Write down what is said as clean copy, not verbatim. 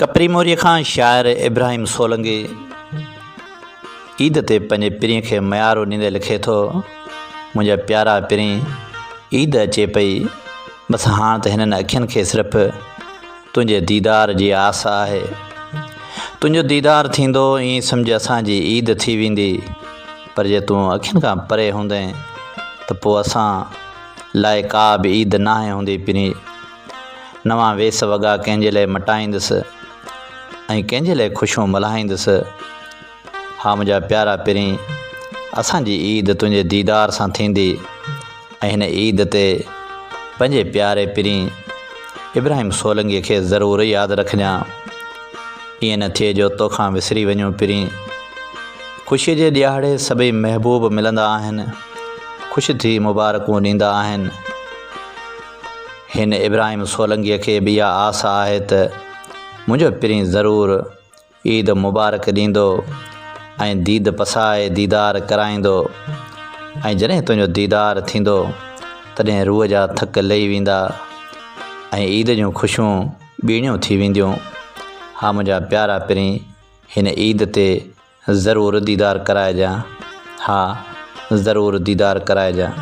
ڪپري موريء کان شاعر ابراهيم سولنگي عيد تي پنهنجي پرينء کي ميارو ڏيندي لکي ٿو، منهنجا پيارا پرين، عيد اچي پئي، بس هاڻ ته هنن اکين کي صرف تنهنجي ديدار جي آس آهي. تنهنجو ديدار ٿيندو ائين سمجهه اسان جي عيد ٿي ويندي، پر جي تون اکين کان پري هوندين ته پوء اسان لاء ڪا به عيد ناهي هوندي پرين. نوان ويس وڳا ڪنهن جي لئه مٽائيندس ۽ ڪنهن جي لئه خوشيون ملهائيندس. ها منهنجا پيارا پرين، اسان جي عيد تنهنجي ديدار سان ٿيندي ۽ هن عيد تي پنهنجي پياري پرين ابراهيم سولنگيء کي ضرور ياد رکجان. ائين نه ٿئي جو توکان وسري وڃون پرين. خوشيء جي ڏيهاڙي سڀئي محبوب ملندا آهن، خوش ٿي مبارڪون ڏيندا آهن. هن ابراهيم سولنگيء کي به اها آس آهي ته منهنجو پرين ضرور عيد مبارڪ ڏيندو ۽ ديد پسائي ديدار ڪرائيندو ۽ جڏهن تنهنجو ديدار ٿيندو تڏهن روح جا ٿڪ لهي ويندا ۽ عيد جون خوشيون ٻيڻيون ٿي وينديون. ها منهنجا پيارا پرين هن عيد تي ضرور ديدار ڪرائجان. ها ضرور ديدار ڪرائجان.